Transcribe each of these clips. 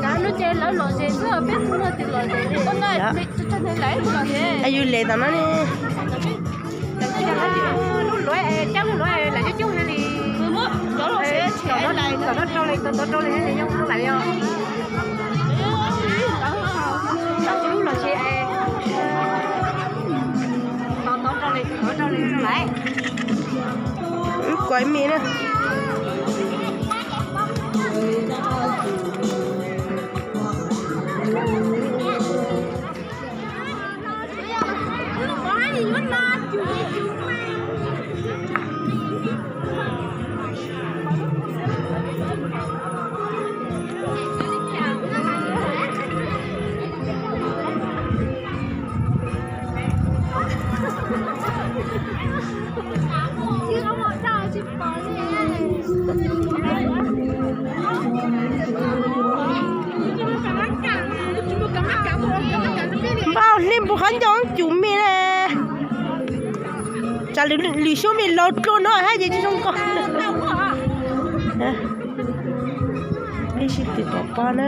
Kav no ces lawv lom zem xwb, peb tus no tsis lom zem li. Yus lem tom no ne. Lub luav cab lub luav lawv coob coob li. Tom no rau li, tom no rau li, yog lawv yog lub lom zem. Tom no rau li, tom no rau li lawm. Wb kuav me na. Npaj hle npus qhov ncauj cus me na. Tsam lwm xyoo me laus dua no hab ces tsis zoo nkauj. Peb sib tw pov pob na.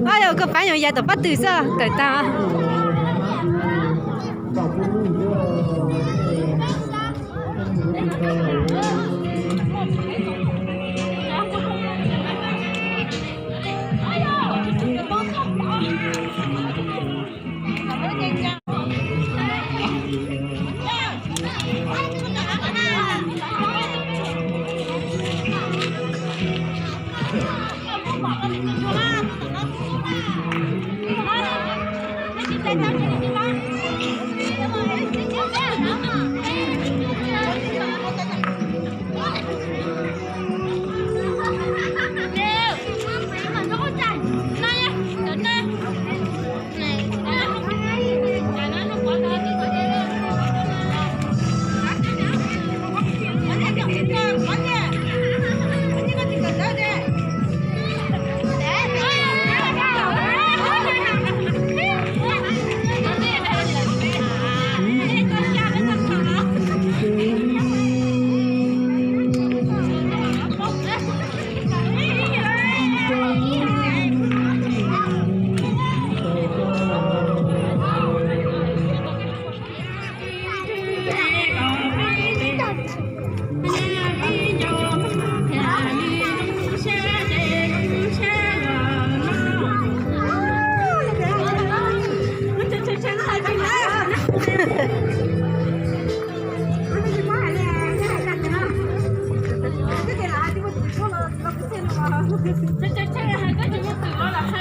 Ay, koj pab nyuam yaus tom pob tw xwb, tawm tag.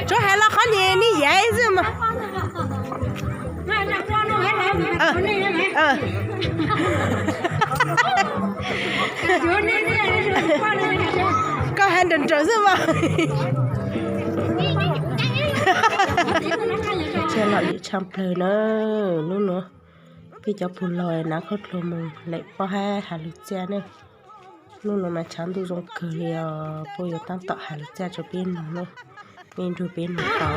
Tsuav hais los qhov niag nej yav xwb mas. Koj hais nrawm nrawm xwb mas. Tshaj lom zem tshaj plawg na. Hnub no peb cov pug laus hnav khaub dluag mus lem pob hab has lug txiaj na. Hnub no mas tshav ntuj zoo kawg li os, puab yuav taab tom has lug txiaj rua peb noog na. Mej nrug peb noog tau.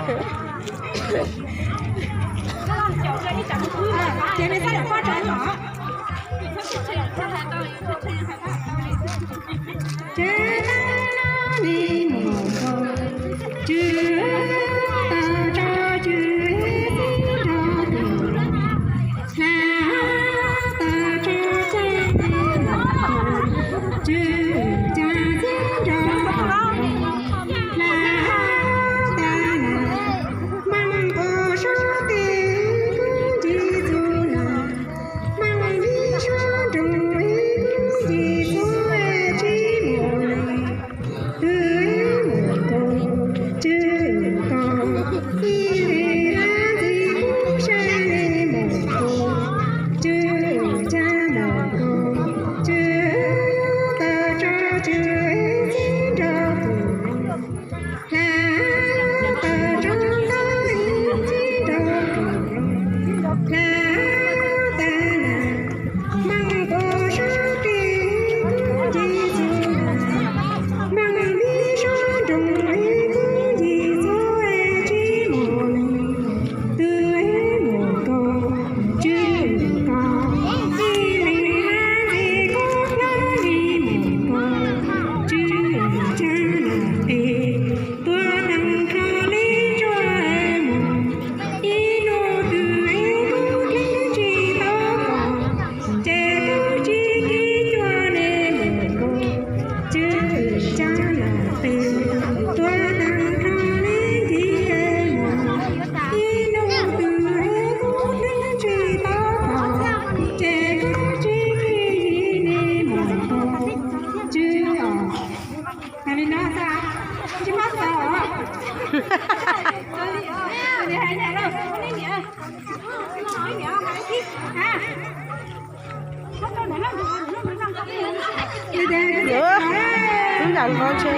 Lub nram nqo ntshe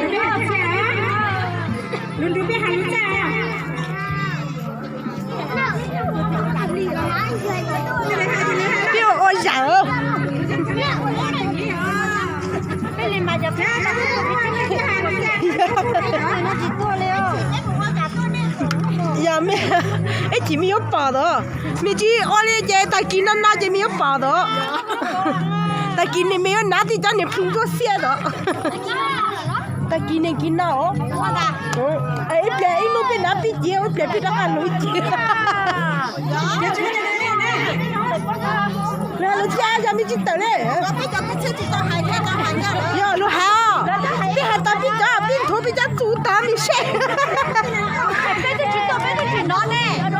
peb ua ua zam. Yog mej, ib chim mej yuav pom tod, mej tsis ua li ces tag kis no no ces mej yuav pom tod. Tag kis no mej yuav hnav tib cov niag plhu ntuj xiab tod. Tag kis neeg kis no. Ib pliag ib hnub peb hnav pib ci, ib pliag peb rov qab hnav ib ci. Lus txia yog me tsis tawm li. Yog lus hais os, peb hais tau peb cov, peb nthuav peb cov txus tag me seb.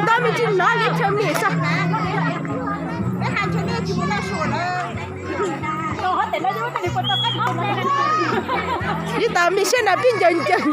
Ntau me tsis hnov li chaw me xwb. Ib tag me seb na pib ncaws ncaws.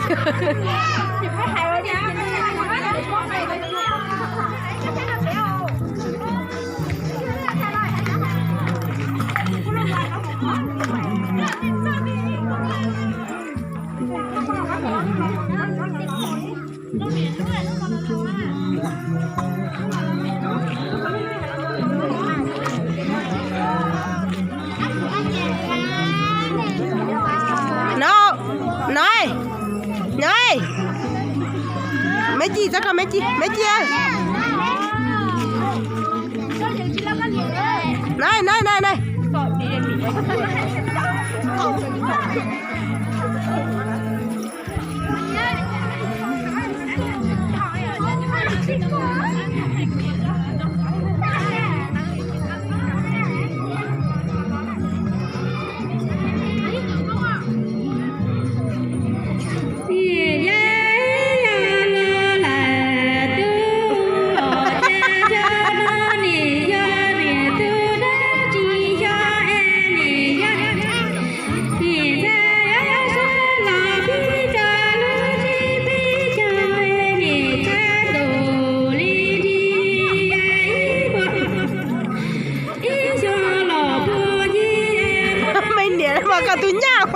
No, no, no, me ci txog ko me ci, me ci. No, no, no, no. Me niam mas koj tus nyab.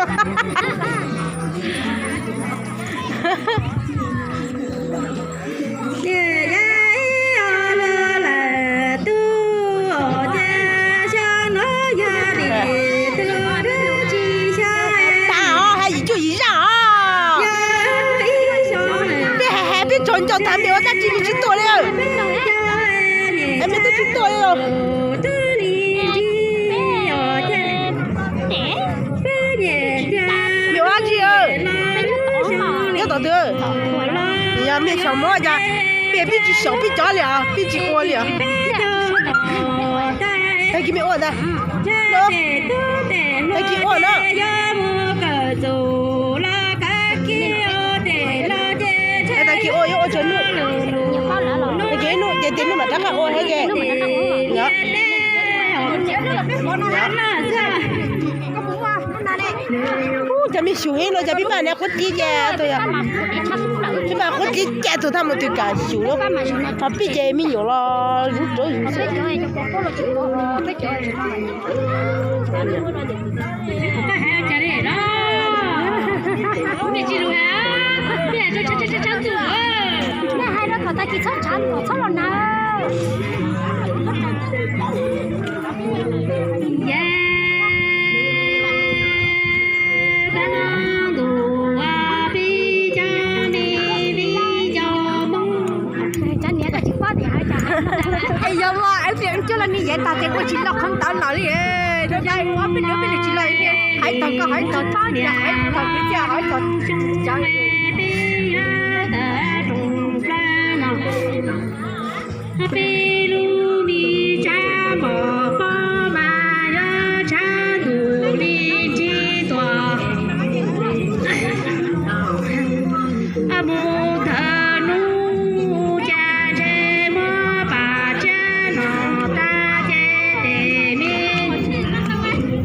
Tag os, hais yim cuj yim zaj os. Peb hais hais peb tsaug ncauj tag me ua dab tsi me tsis tuaj li. Me twb tsis tuaj li os. Me ua dab tsi? Nyob tom twg? Yog me xyaum muab cas peb, peb tsis xyaum peb cov li os, peb tsis ua li os. Tag kis me ua ntag. Tag kis ua na. Tag kis ua yuav ua tsaug nuj. Tag kis nuj ces tias nuj mam rov qab ua thiab ces. Ub, cov me xyum heev no ces peb maj niam qhuav txiv ces, peb maj qhuav txiv ces tus thaj mus twg kam xyum lawm. Ho pib ces me nyuam los zuv rauv zuv xwb. Es yog mas, coj los ni yav tag ces kuj tsis loj qhov ntawd lawm li. Yog peb niam peb txiv tsis loj, hais txog koj hais txog niam hais txog kwv tij hais txog cov peb lub me tsab npam pob mas yuav tshav ntuj li nrig tuaj. Mus thawm nub cas ntshe muab pam tsiab no tas ces tes me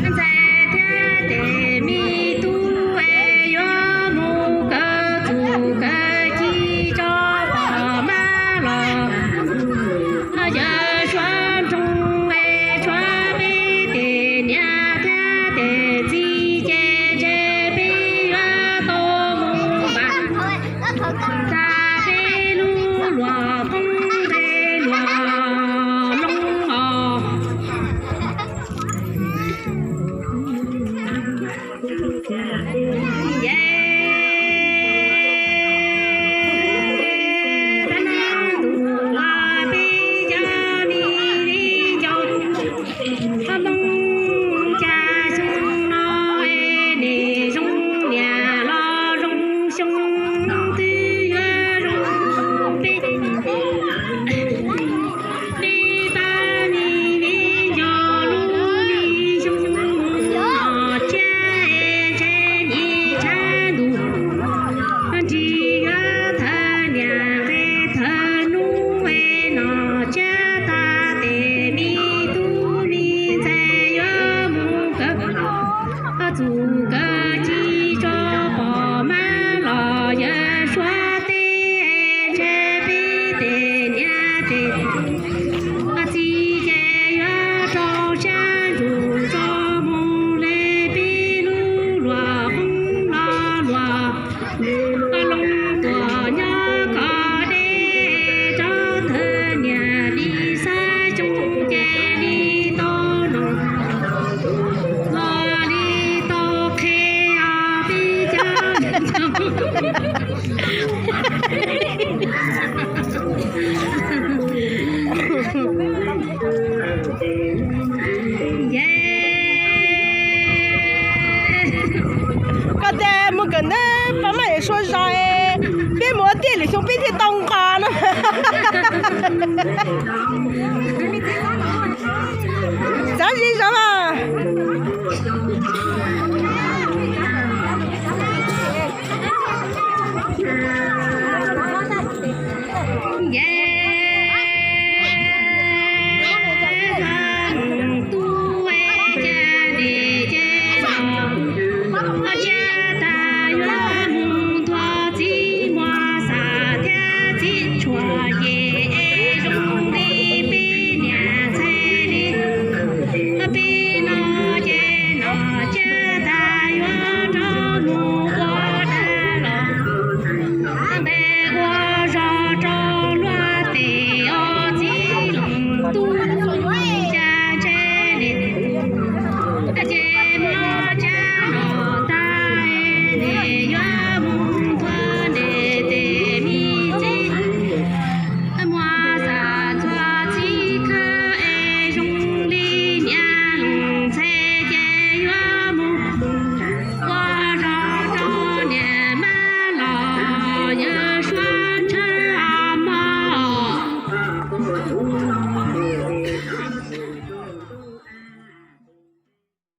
ntxhais thiab tes me tub es yuav mus kawg txuj kawg ci tso pom mab los. Yawg Ntawd pab maj yuav sua zog, peb mus ua tiaj lwm xyoo peb thiaj tau nqos no.